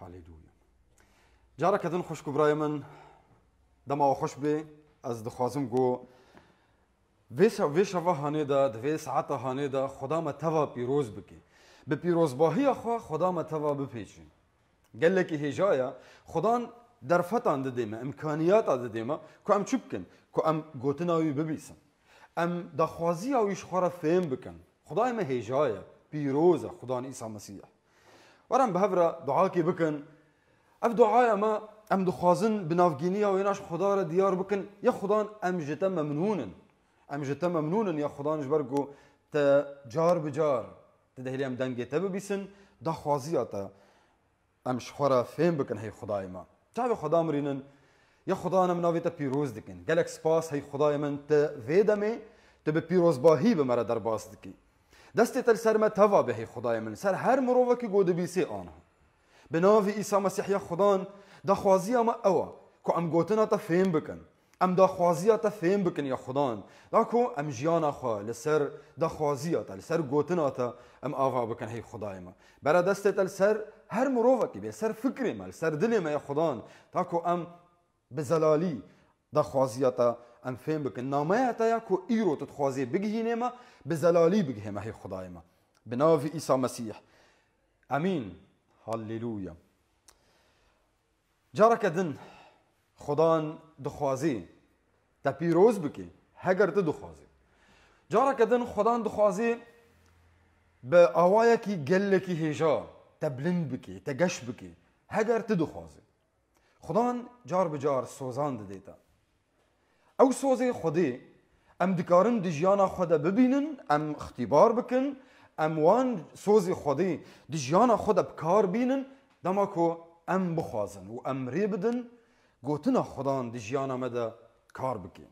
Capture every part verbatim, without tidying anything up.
Haleluya. Careke din xwişk û birayê min, dema we xweş bê. Ez dixwazim ku vê şe-, vê şeva hanê de, di vê saeta hanê de Xweda me teva pîroz bike. Bi pîrozbahiya xwe Xweda me teva bipêçe. Gelekî hêja ye. Xudan derfetan didê me, îmkaniyata didê me ku em çi bikin? Ku em gotina wî bibîsin. Em daxwaziya wî ji xwe re fêm bikin. Xudayê me hêja ye, pîroz e, Xudan Îsa Mesîh. Were em bi hev re duakê bikin. Ev duaya me, em dixwazin bi navgîniya wêna ji Xuda re diyar bikin. Ya Xudan, em ji te memnûn in. Em ji te memnûn in, ya Xudan, ji ber ku te car bi car, tu dihêlî em dengê te bibîsin, daxwaziya te em ji xwe re fêm bikin, hey Xudayê me. Çavê xwe damirînin, ya Xudan, em navê te pîroz dikin. Gelek spas, hey Xudayê min, tu vê demê, tu bi pîrozbahî bi me re derbas dikî. Destê te li ser me teva be, hey Xudayê min, ser her mirovekî ku dibîsê aniha. Bi navê Îsa Mesîh ya Xudan, daxwaziya me ew e, ku em gotina te fêm bikin. Em daxwaziya te fêm bikin ya Xudan. Da ku em jiyana xwe li ser daxwaziya te, li ser gotina te em ava bikin, hey Xudayê me. Bere destê te li ser her mirovekî be, li ser fikrê me, li ser dilê me ya Xudan. Da ku em bi zelalî daxwaziya te em fêm bikin. Nameya te ya ku îro tu dixwazê bigihînê me, bi zelalî bigihê me, hey Xudayê me. Bi navê Îsa Mesîh. Emîn. Halleluya. Careke din Xudan dixwazê te pîroz bike, heger tu dixwazî. Careke din Xudan dixwazê bi awayekî gelekî hêja te bilind bike, te geş bike, heger tu dixwazî. Xudan car bi car sozan didê te. Ew sozê Xwedê em dikarin di jiyana xwe de bibînin, em ixtîbar bikin, em wan sozê Xwedê di jiyana xwe de bi kar bînin, dema ku em bixwazin û em rê bidin, gotina Xudan di jiyana me de kar bike.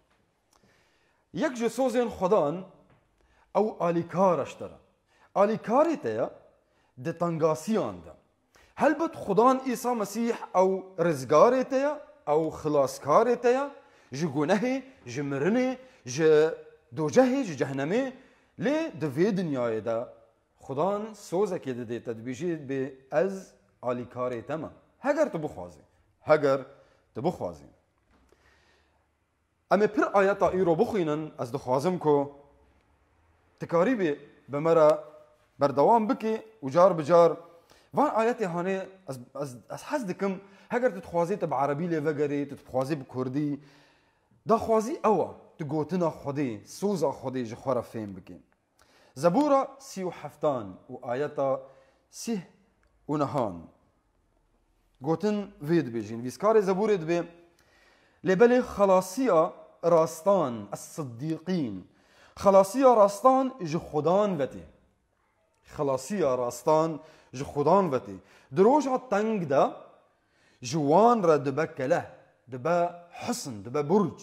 Yek ji sozên Xudan ew alîkar e ji te re. Alîkarê te ye di tengasiyan de. Helbet Xudan Îsa Mesîh ew rizgarê te ye, ew xilaskarê te ye ji gunehê, ji mirinê, ji docehê, ji cehnemê. Lê di vê dinyayê de Xudan sozekê didê te, dibêjê bê ez alîkarê te me. Heger tu bixwazî. Heger tu bixwazî. Em ê pir ayeta îro bixwînin, ez dixwazim ku tu karîbî bi me re berdewam bikî û car bi car van ayetê hanê ez, ez, ez hez dikim, heger tu dixwazî tu bi erebî lê vegerî, tu dixwazî bi kurdî, daxwazî ew e, tu gotina Xwedê, soza Xwedê ji xwe re fêm bikî. Zebûra sî û heftan û ayeta sîh û nehan gotin vê dibêjin. Vîskarê Zebûrê dibê, lê belê xelasiya rastan, es-siddîqîn, xelasiya rastan ji Xudan ve tê. Xelasiya rastan ji Xudan ve tê. Di roja teng de ji wan re dibe keleh, dibe hisn, dibe burc.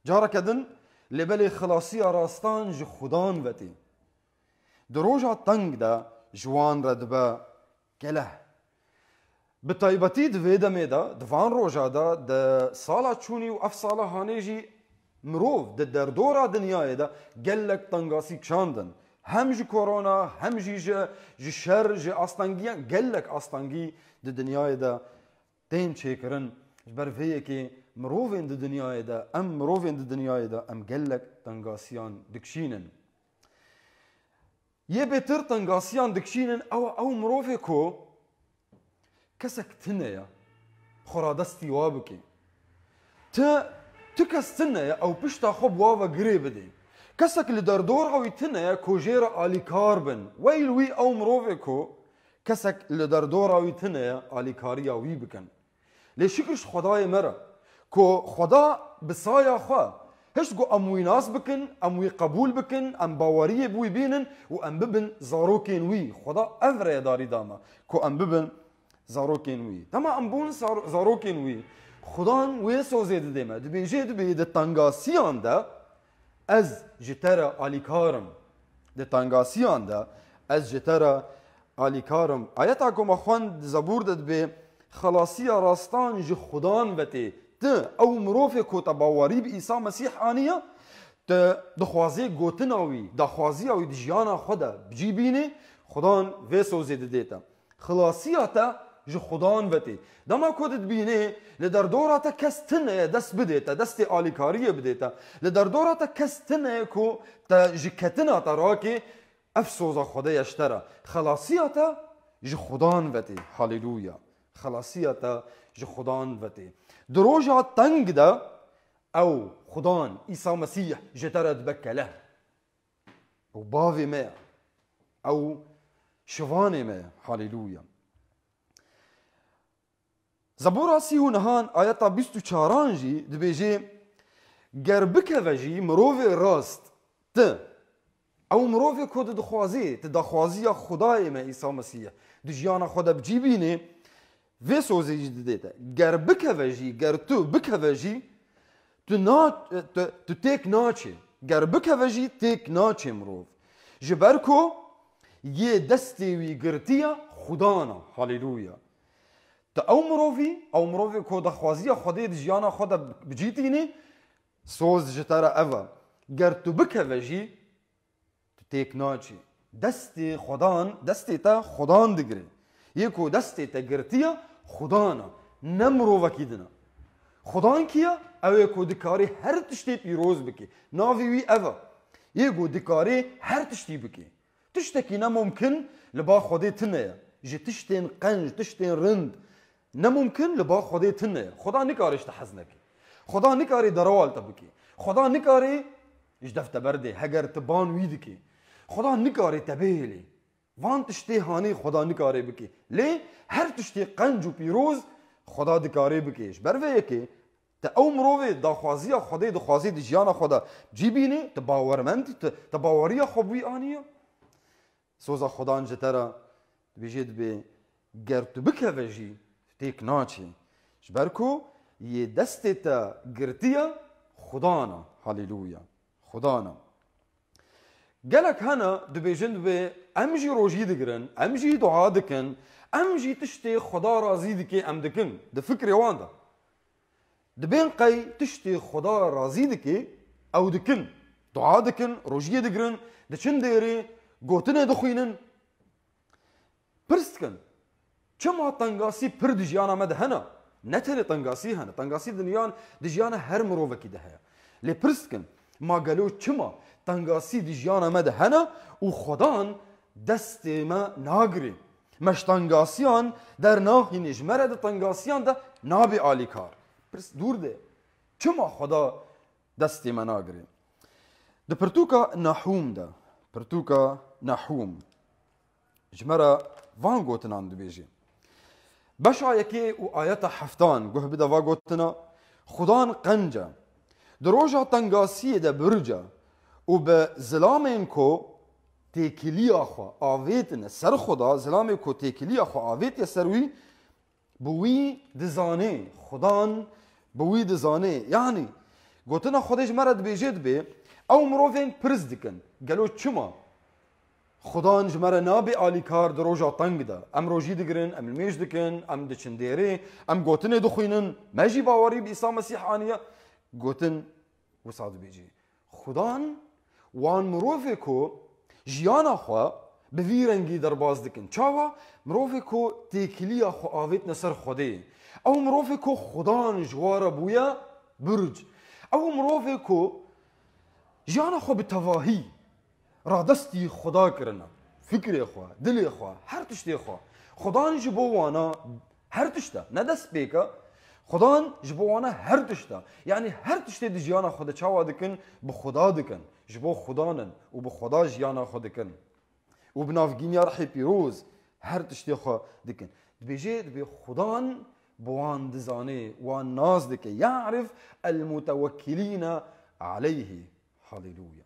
Careke din, lê belê xelasiya rastan ji Xudan ve tê. Di roja teng de ji wan re dibe keleh. Bi taybetî di vê demê de, di van roja de, di sala çûnî û ev sala hanê jî mirov di derdora dinyayê de gelek tengasî kişandin. Hem ji korona, hem jî ji, ji şer, ji astengiyan, gelek astengî di dinyayê de tên çêkirin. Ji ber vê yekê mirovên di dinyayê de, em mirovên di dinyayê de em gelek tengasiyan dikişînin. Yê bêtir tengasiyan dikişînin, ew, ew mirovê ku kesek tune ye, xwe radestî wa bike. Ti, ti kes tune ye, ew pişta xwe bi wa ve girê bidê. Kesek li derdora wî tune ye ku jê re alîkar bin. Weyl wî ew mirovê ku kesek li derdora wî tune ye, alîkariya wî bikin. Lê şikir ji Xwedayê me re, ku Xweda bi saya xwe hişt ku em wî nas bikin, em wî qebûl bikin, em baweriyê bi wî bînin û em bibin zarokên wî. Xweda ev rêdarî da me, ku em bibin zarokên wî. Dema em bûn sar-, zarokên wî, Xudan wê sozê didê me. Dibêjê, dibê di tengasiyan de ez ji te re alîkar im. Di tengasiyan de ez ji te re alîkar im. Ayeta ku me xwend di Zebûr de dibê, xelasiya rastan ji Xudan ve tê. Ti, ew mirovê ku te bawerî bi Îsa Mesîh aniye, tu dixwazê gotina wî, daxwaziya wî di jiyana xwe de bi cî bînê, Xudan vê sozê didê te. Xelasiya te Ji Xudan ve tê. Dema ku tu dibînê, li derdora te kes tune ye dest bidê te, destê alîkariyê bidê te. Li derdora te kes tune ye ku te ji ketina te rakê, ev soza Xwedê ye ji te re. Xelasiya te ji Xudan ve tê. Haleluya. Xelasiya te ji Xudan ve tê. Di roja teng de ew Xudan, Îsa Mesîh ji te re dibe keleh. Ew bavê me ye. Ew şivanê me ye. Haleluya. Zebûra sî û nehan ayeta bîst û çaran jî dibêje, ger bikeve jî mirovê rast ti, ew mirovê ku tu dixwazî, tu daxwaziya Xwedayê me Îsa Mesîh, di jiyana xwe de bi cî bînê, vê sozê jî didê te. Ger bikeve jî, ger tu bikeve jî, tu na-, tu, tu têk naçê. Ger bikeve jî têk naçê mirov. Ji ber ku yê destê wî girtiye Xudan e. Haleluya. Tu ew mirovî, ew mirovê ku daxwaziya Xwedê di jiyana xwe de bi cî tînî, soz ji te re ev e. Ger tu bikeve jî, tu têk naçî. Destê Xudan, destê te Xudan digire. Yê ku destê te girtiye Xudan e, ne mirovekî din e. Xudan kî ye? Ew ê ku dikarê her tiştê pîroz bike. Navê wî ev e. Yê ku dikarê her tiştî bike. Tiştekî ne mumkin li ba Xwedê tune ye. Ji tiştên qenc, tiştên rind, ne mumkin li ba Xwedê tune ye. Xweda nikare ji te hez neke. Xweda nikare derewa li te bike. Xweda nikare ji dev te berdê, heger tu ban wî dikî. Xweda nikare te bihêlê. Van tiştê hanê Xweda nikare bike. Lê her tiştê qenc û pîroz Xweda dikare bike. Ji ber vê yekê te ew mirovê daxwaziya Xwedê dixwazî di jiyana xwe de cî bînî, tu bawermend, tu, tu baweriya xwe bi wî aniye. Soza Xudan ji te re dibêje, dibê, ger tu bikeve jî, tu têk naçî. Ji ber ku yê destê te girtiye Xudan e. Haleluya. Xudan e. Gelek hene dibêjin, dibê, em jî rojî digirin, em jî dua dikin, em jî tiştê Xuda razî dike, em dikin. Di fikrê wan de. Dibên qey tiştê Xuda razî dike, ew dikin. Dua dikin, rojiyê digirin, diçin dêrê, gotinê dixwînin. Pirs dikin. Çima tengasî pir di jiyana me de hene? Ne tenê tengasî hene. Tengasî di niyan, di jiyana her mirovekî de heye. Lê pirs dikin. Ma gelo çima tengasî di jiyana me de hene û Xudan destê me nagirê? Me ji tengasiyan dernaxînê, ji me re di tengasiyan de nabê alîkar. Pirs dûr de. Çima Xweda destê me nagirê? Di pirtûka Nahûm de, pirtûka Nahûm ji me re van gotinan dibêje. Beşa yekê û ayeta heftan guh bide va gotina, Xudan qenc e. Di roja tengasiyê de birc e û bi zilamên ku têkiliya xwe avêtine ser Xuda, zilamê ku têkiliya xwe avêtiye ser wî, bi wî dizanê, Xudan bi wî dizanê. Yanî, gotina Xwedê ji me re dibêje, dibê, ew mirovên pirs dikin, gelo çima Xudan ji me re nabê alîkar di roja teng de? Em rojî digirin, em limêj dikin, em diçin dêrê, em gotinê dixwînin, me jî bawerî bi Îsa Mesîh aniye. Gotin wisa dibêjî. Xudan wan mirovê ku jiyana xwe bi vî rengî derbas dikin. Çawa? Mirovê ku têkiliya xwe avêtine ser Xwedê. Ew mirovê ku Xudan ji wa re bûye birc. Ew mirovê ku jiyana xwe bi tevahî radestî Xuda kirine. Fikrê xwe, dilê xwe, her tiştê xwe. Xudan ji bo wana her tişt e, ne destpêk e. Xudan ji bo wana her tişt e. Yanî her tiştê di jiyana xwe de çawa dikin, bi Xuda dikin. Ji bo Xudan in û bi Xuda jiyana xwe dikin. Û bi navgîniya Rihê Pîroz her tiştê xwe dikin. Dibêje, dibê Xudan bi wan dizanê, wan nas dike. Ya'rif el-mutewekkilîne aleyhî. Haleluya.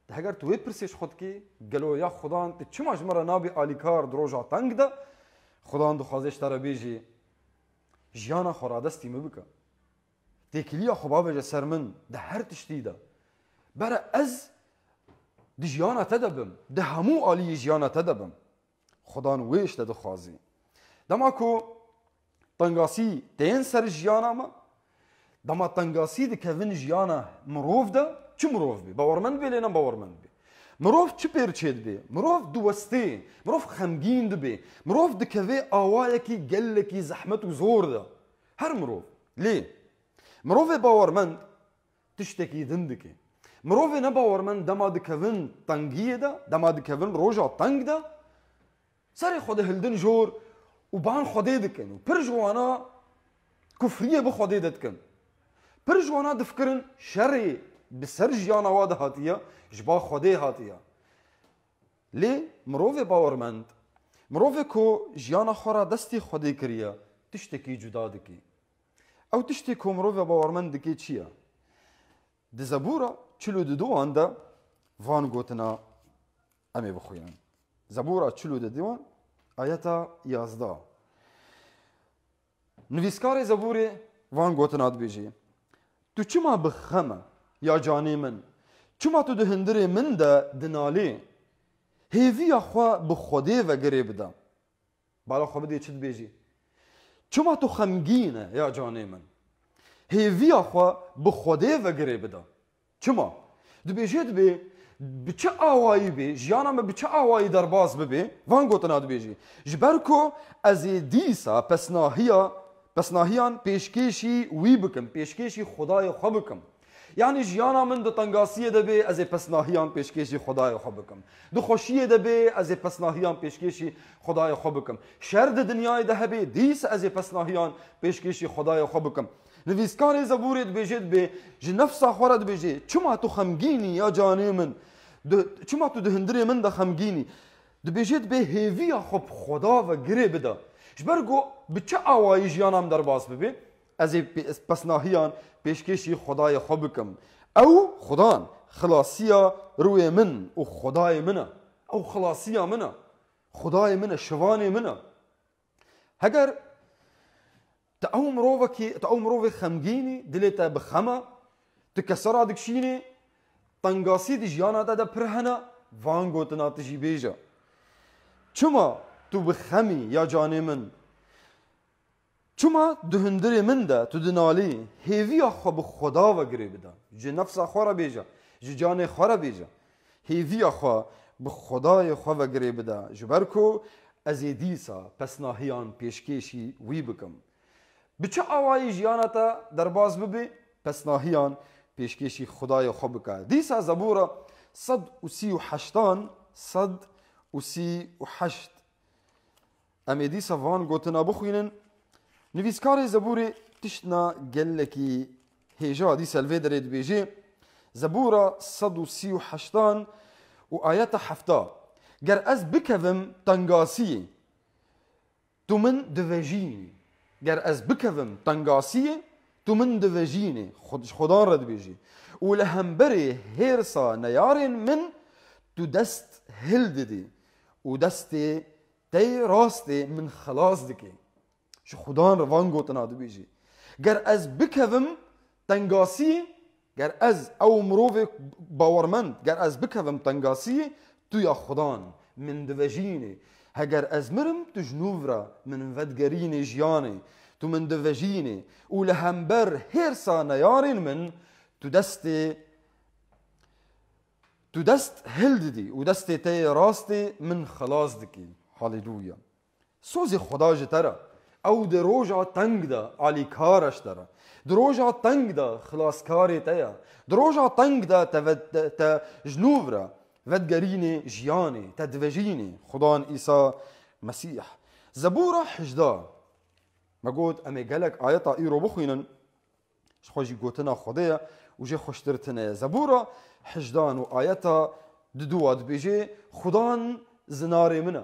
De heger tu wê pirsê ji xwe dikî, gelo ya Xudan, tu çima ji me re nabî alîkar di roja teng de? Xudan dixwaze ji te re bêjî, jiyana xwe radestî min bike. Têkiliya xwe bavêje ser min di her tiştî de. Bere ez di jiyana te de bim, di hemû aliyê jiyana te de bim. Xudan wê ji te dixwazî. Dema ku tengasî tên ser jiyana me, dema tengasî dikevin jiyana mirov de, çi mirov bê, bawermend bê lê ne bawermend bê. Mirov çi pêr çêdibe? Mirov diwestê, mirov xemgîn dibe, mirov dikeve awayekî gelekî zehmet û zor de. Her mirov. Lê mirovê bawermend tiştekî din dike. Mirovê nebawermend dema dikevin tengiyê de, dema dikevin roja teng de, serê xwe dihildin jor û ban Xwedê dikin û pir ji wana kufriyê bi Xwedê de dikin. Pir ji wana difikirin şerê bi ser jiyana wa de hatiye, ji ba Xwedê hatiye. Lê mirovê bawermend, mirovê ku jiyana xwe ra destê Xwedê kiriye, tiştekî cuda dike. Ew tiştê ku mirovê bawermend dike çi ye? Di Zebûra çil û duduwan de van gotina em ê bixwînin. Zebûra çil û duduwan, ayeta yazdeh. Nivîskarê Zebûrê van gotina dibêje: Tu çima bi xem e, ya canê min? Çima tu di hundirê min de dinalî? Hêviya xwe bi Xwedê ve girê bide. Bala xwe bidê çi dibêjî? Çima tu xemgîn e, ya canê min? Hêviya xwe bi Xwedê ve girê bide. Çima? Dibêje dibê, bi çi awayî bê, jiyana me bi çi awayî derbas bibe, van gotina dibêjî. Ji ber ku ez ê dîsa pesnahiya, pesnahiyan pêşkêşî wî bikim, pêşkêşî Xwedayê xwe bikim. Yanî jiyana min di tengasiyê de bê, ez ê pesnahiyan pêşkêşî Xwedayê xwe bikim. Di xweşiyê de bê, ez ê pesnahiyan pêşkêşî Xwedayê xwe bikim. Şer di dinyayê de hebe, dîsa ez ê pesnahiyan pêşkêşî Xwedayê xwe bikim. Nivîskarê Zebûrê dibêje dibê, ji nefsa xwe re dibêje, Çima tu xemgîn î ya canê min? Du-, çima tu di hundirê min de xemgîn î? Dibêje dibê hêviya xwe bi Xweda ve girê bide. Ji ber ku bi çi awayî jiyana min derbas bibe, ez ê pê-, ez pesnahiyan pêşkêşî Xwedayê xwe bikim. Ew Xudan, xilasiya rûyê min û Xwedayê min e. Ew xilasiya min e. Xwedayê min e, şivanê min e. Heger tu ew mirovekî, tu ew mirovê xemgîn î, dilê te bi xem e, tu kesa ra dikişînî, tengasî di jiyana te de pir hene, van gotina tu jî bêje. Çima tu bi xem î ya canê min? Çima di hundirê min de tu dinalî? Hêviya xwe bi Xweda ve girê bide. Ji nefsa xwe re bêje, ji canê xwe re bêje. Hêviya xwe bi Xwedayê xwe ve girê bide. Ji ber ku ez ê dîsa pesnahiyan pêşkêşî wî bikim. Bi çi awayî jiyana te derbas bibe, pesnahiyan pêşkêşî Xwedayê xwe bike. Dîsa Zebûra sed û sî û heştan, sed û sî û heşt. Em ê dîsa van gotina bixwînin. Nivîskarê Zebûrê tiştna gelekî hêja dîsa li vê derê dibêje, Zebûra sed û sî û heştan û ayeta hefta: Ger ez bikevim tengasiyê, tu min divejînî. Ger ez bikevim tengasiyê, tu min divejînî. Xwe-, ji Xudan re dibêjî. Û li hemberê hêrsa neyarên min tu dest hildidî û destê te yê rastê min xilas dike. Ji Xudan re van gotina dibêjî. Ger ez bikevim tengasiyê, ger ez ew mirovê bawermend, ger ez bikevim tengasiyê, tu ya Xudan, min divejînê. Heger ez mirim, tu ji nû re min vedigerînê jiyanê, tu min divejînê û li hember hêrsa neyarên min tu destê, tu dest hildidî û destê te yê rastê min xilas dikî. Haleluya. Sozê Xweda ji te re. Ew di roja teng de alîkar e ji te re. Di roja teng de xilaskarê te ye. Di roja teng de te ve-, te, te ji nû re vedigerînê jiyanê, te divejînê. Xudan Îsa Mesîh. Zebûra hejda. Me got, em ê gelek ayeta îro bixwînin. Ji xwe jî gotina Xwedê ye û jê xweştir tune ye. Zebûra hejdan û ayeta diduwa dibêje, Xudan zinarê min e.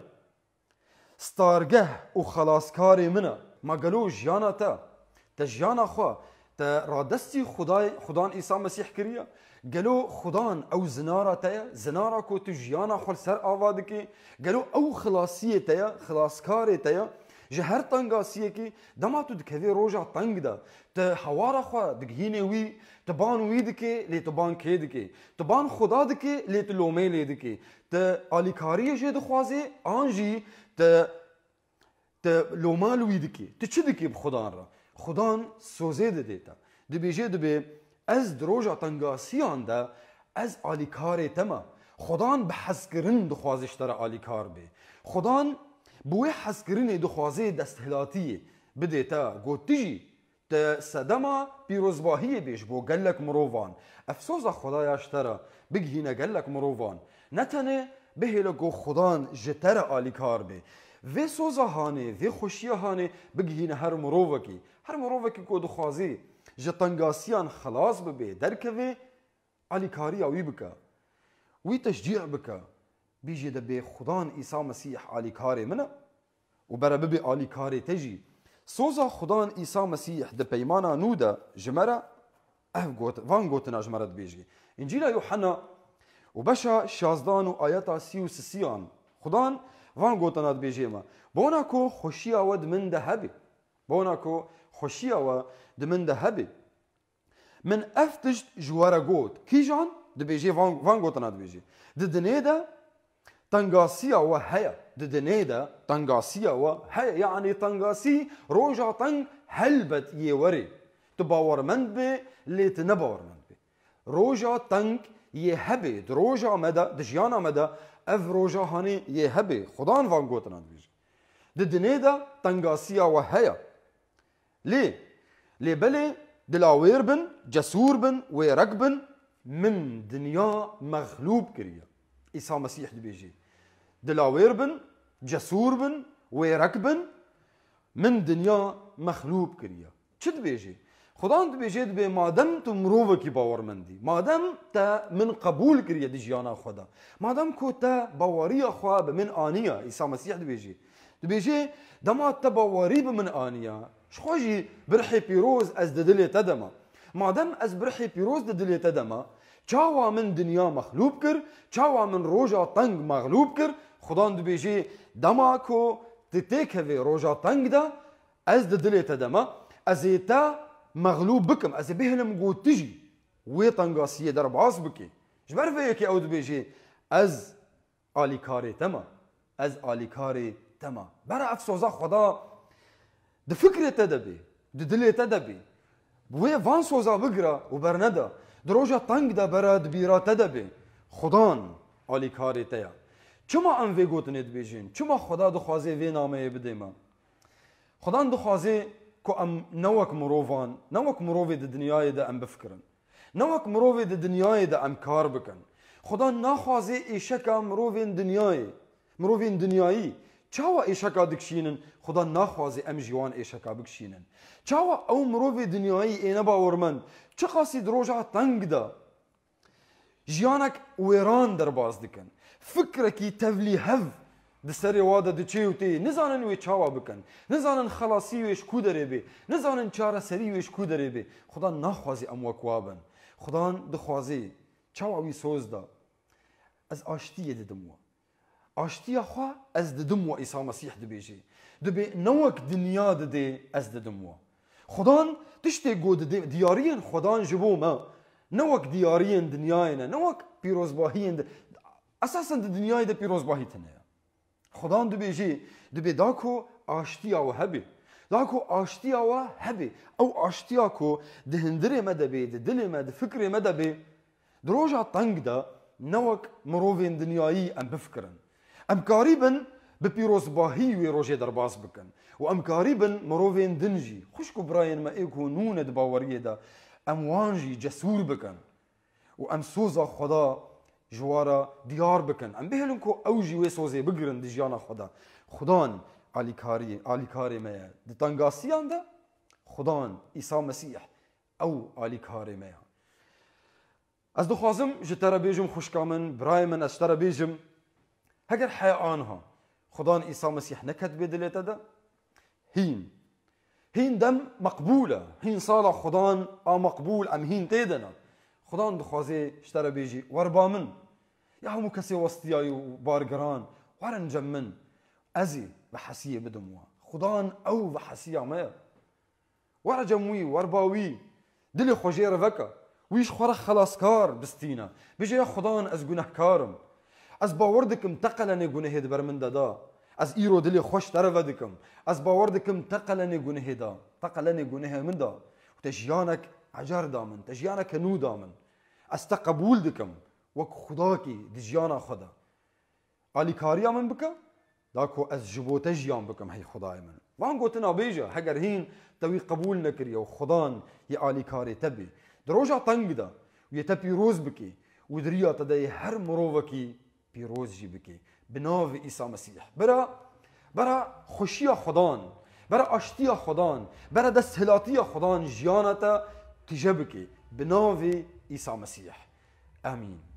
Stargeh û xelaskarê min e. Ma gelo jiyana te, te jiyana xwe, te radestî Xudayê, Xudan Îsa Mesîh kiriye? Gelo Xudan ew zinara te ye? Zinara ku tu jiyana xwe li ser ava dikî? Gelo ew xilasiyê te ye, xilaskarê te ye? Ji her tengasiyekî, dema tu dikevî roja teng de, tu hawara xwe digihînê wî, tu ban wî dikê, lê tu ban kê dikê? Tu ban Xuda dikê, lê tu lomê lê dikê. Tu alîkariyê jê dixwazê, an jî tu, tu loma li wî dikê? Tu çi dikê bi Xudan re? Xudan sozê didê te. Dibêje dibê, ez di roja tengasiyan de, ez alîkarê te me. Xudan bi hezkirin dixwaze ji te re alîkar bê. Xudan bi wê hezkirinê dixwaze desthilatiyê bidê te. Got, tu jî, te sedema pîrozbahiyê bê ji bo gelek mirovan. Ev soza Xwedaya ji te re bigihîne gelek mirovan. Ne tenê bihêle ku Xudan ji te re alîkar bê. Vê soza hanê, vê xweşiya hanê bigihîne her mirovekî. Her mirovekî ku dixwazê ji tengasiyan xilas bibe, derkeve, alîkariya wî bike. Wî teşcî bike. Bîjê de bê Xudan Îsa Mesîh alîkarê min e û bere bibe alîkarê te jî. Soza Xudan Îsa Mesîh di peymana nû de ji me re ev got, van gotina ji me re dibêjê. Încîla Yuhanna û beşa şazdan û ayeta sî û sisiyan Xudan van gotina dibêjê me. Bona ku xweşiya we di min de hebe. Bona ku xweşiya we di min de hebe. Min ev tişt ji we re got. Kîjan? Dibêjê van, van gotina dibêjê. Di dinê de tengasiya we heye. Di dinê de tengasiya we heye. Yanî tengasî roja teng helbet yê werê. Tu bawermend bê, lê tu ne bawermend bê. Roja teng yê hebê. Di roja me de, di jiyana me de ev roja hanê yê hebê. Xudan van gotina dibêje. Di dinê de tengasiya we heye. Lê, lê belê dilawêr bin, cesûr bin, wêrek bin, min dinya mexlûb kiriye. Îsa Mesîh dibêjê, dilawêr bin, cesûr bin, wêrek bin, min dinya mexlûb kiriye. Çi dibêjê? Xudan dibêjê, dibê madem tu mirovekî bawermendî, madem te min qebûl kiriye di jiyana xwe de, madem ku te baweriya xwe bi min aniye, Îsa Mesîh dibêjê, dibêjê, dema te bawerî bi min aniya, ji xwe jî bi rihê pîroz ez di dilê te de me. Madem ez bi rihê pîroz di dilê te de me, çawa min dinya mexlûb kir, çawa min roja teng mexlûb kir? Xudan dibêjê, dema ku tu têkevê roja teng de, ez di dilê te de me, ez ê te mexlûb bikim, ez ê bihêlim ku tu jî wê tengasiyê derbas bikî. Ji ber vê yekê ew dibêjê, ez alîkarê te me. Ez alîkarê te me. Bera ev soza Xweda di fikrê te de bê, di dilê te de bê. Bi wê van soza bigire û bernede. Di roja teng de bere di bîra te de bê. Xudan alîkarê te ye. Çima em vê gotinê dibêjin? Çima Xweda dixwaze vê nameyê bidê me? Xudan dixwaze ku em ne wek mirovan, ne wek mirovê di dinyayê de em bifikirin. Ne wek mirovê di dinyayê de em kar bikin. Xudan naxwaze êşeka mirovên dinyayê, mirovên dinyayî çawa êşeka dikişînin, Xudan naxwaze em jî wan êşeka bikişînin. Çawa ew mirovê dinyayî ê nebawermend, çiqasî di roja teng de jiyanek wêran derbas dikin. Fikrekî tevlîhev di serê wa de diçê û tê. Nizanin wê çawa bikin. Nizanin xelasî wê ji ku derê bê. Nizanin çareserî wê ji ku derê bê. Xudan naxwazî em wek wa bin. Xudan dixwazî çawa wî soz da. Ez aştiyê didim we. Aştiya xwe ez didim we, Îsa Mesîh dibêjê. Dibê ne wek dinya didê, ez didim we. Xudan tiştê ku didê, diyariyên Xudan ji bo me ne wek diyariyên dinyayê ne, ne wek pîrozbahiyên di, esasen di dinyayê de pîrozbahî tune ye. Xudan dibêjê, dibê da ku aştiya we hebe. Da ku aştiya we hebe. Ew aştiya ku di hundirê me de bê, di dilê me, di fikrê me de bê, di roja teng de ne wek mirovên dinyayî em bifikirin. Em karîbin bi pîrozbahî wê rojê derbas bikin û em karîbin mirovên din jî, xwişk û birayên me ê ku nû ne di baweriyê de, em wan jî cesûr bikin û em soza Xweda ji wa re diyar bikin. Em bihêlin ku ew jî wê sozê bigirin di jiyana xwe de. Xudan alîkariyê, alîkarê me ye. Di tengasiyan de Xudan, Îsa Mesîh, ew alîkarê me ye. Ez dixwazim ji te re bêjim, xwişka min, birayê min, ez ji te re bêjim, heger heya anha Xudan Îsa Mesîh neketibê dilê te de, hîn. Hîn dem meqbûl e. Hîn sala Xudan a meqbûl, em hîn tê de ne. Xudan dixwazê ji te re bêjî, "Wer ba min. Ya hemû kesê westiyayî û bargiran, werin cem min. Ez ê vehesiyê bidim we." Xudan ew vehesiya me ye. Were cem wî, wer ba wî. Dilê xwe jê re veke. Wî ji xwe re xelaskar bistîne. Bêje, "Ya Xudan, ez gunehkar im. Ez bawer dikim te qelenê gunehê di ber min de da. Ez îro dilê xwe ji te re vedikim. Ez bawer dikim te qelenê gunehê da. Te qelenê gunehê min da. Û te jiyanek ecer da min. Te jiyaneke nû da min. Ez te qebûl dikim." wek Xwedakî di jiyana xwe de alîkariya min bike, da ku ez ji bo te jiyan bikim, hey Xwedayê min. Van gotina bêje, heger hîn te wî qebûl nekiriye û Xudan yê alîkarê te bê, di roja teng de û yê te pîroz bike û di riya te de yê her mirovekî pîroz jî bike. Bi navê Îsa Mesîh. Bera, bera xweşiya Xudan, bera aştiya Xudan, bera desthilatiya Xudan jiyana te tije bike. Bi navê Îsa Mesîh. Amîn.